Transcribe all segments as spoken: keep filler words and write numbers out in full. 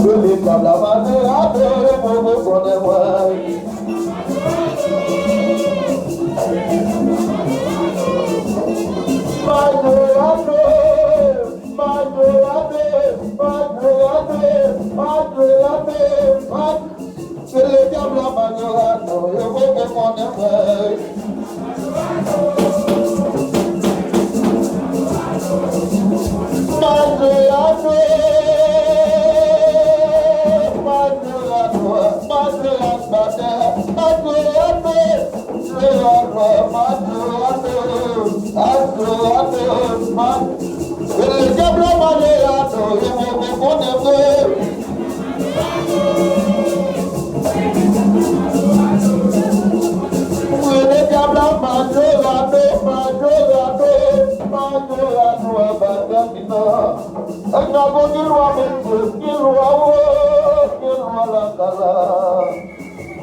Rele dyab la, malere a, yo poko konnen mwen. Malere a, malere a, malere a, malere a, malere a. Rele dyab la, malere a, yo poko konnen mwen. Malere a, malere a, malere a, malere a, malere a. Rele dyab la, malere a, yo poko konnen mwen. Rele dyab la, malere a, malere a, malere a, anba tèmina. Ann gon ki lwa, mesye, ki lwa, wo, ki lwa lakay la.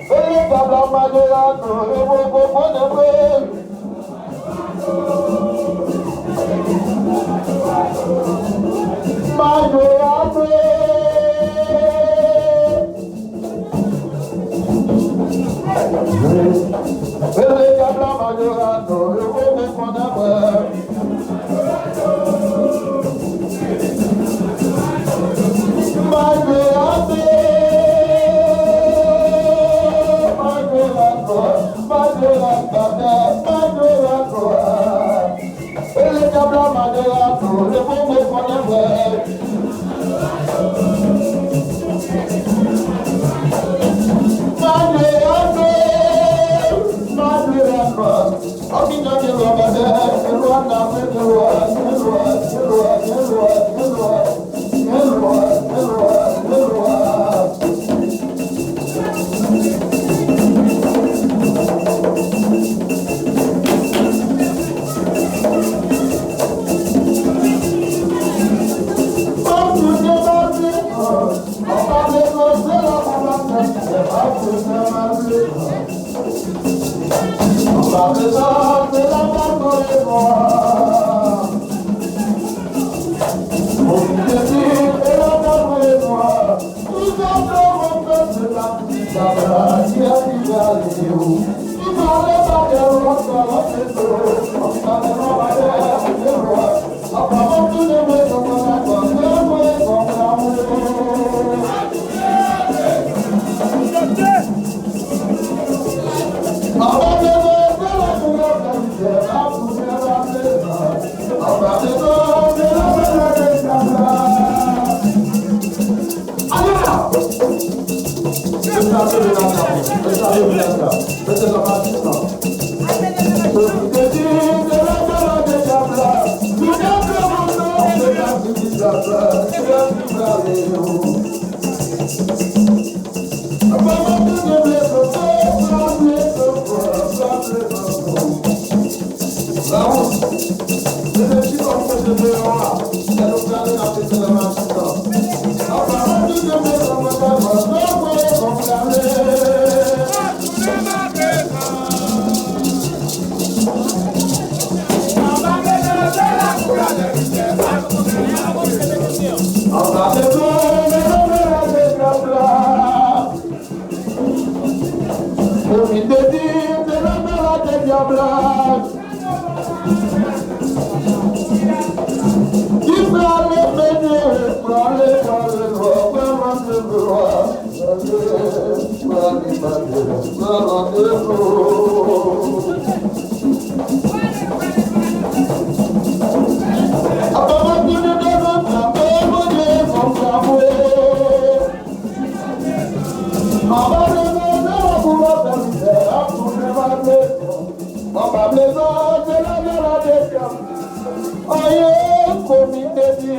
Rele dyab la, malere a, yo poko konnen mwen. Malere a, rele dyab la, malere a, yo poko konnen mwen. Malere a, malere a, malere a, malere a. Rele dyab la, malere a, yo poko konnen mwen. Malere a, malere a. Anpil nan gen lwa, badè, gen lwa, n ap gen lwa, gen lwa, gen lwa, gen lwa, gen lwa. Gen lwa, gen lwa, gen lwa. Anpil nan gen lwa, badè, gen lwa, gen lwa, gen lwa. Anba mezon, se la m ap voye nwa. Mwen te di, se la m ap voye nwa. Tout sa m te konn fè, se la m di sa la, ki a ki prale yo. Ki prale pa kè lòt, pa lòt se to. Anba mezon, pa kè, se lwa. Anba mezon, se la m ap voye nwa. Komite di, se la m ap voye nwa. Ki prale, prale, prale, prale, prale, prale. Aye, komite di.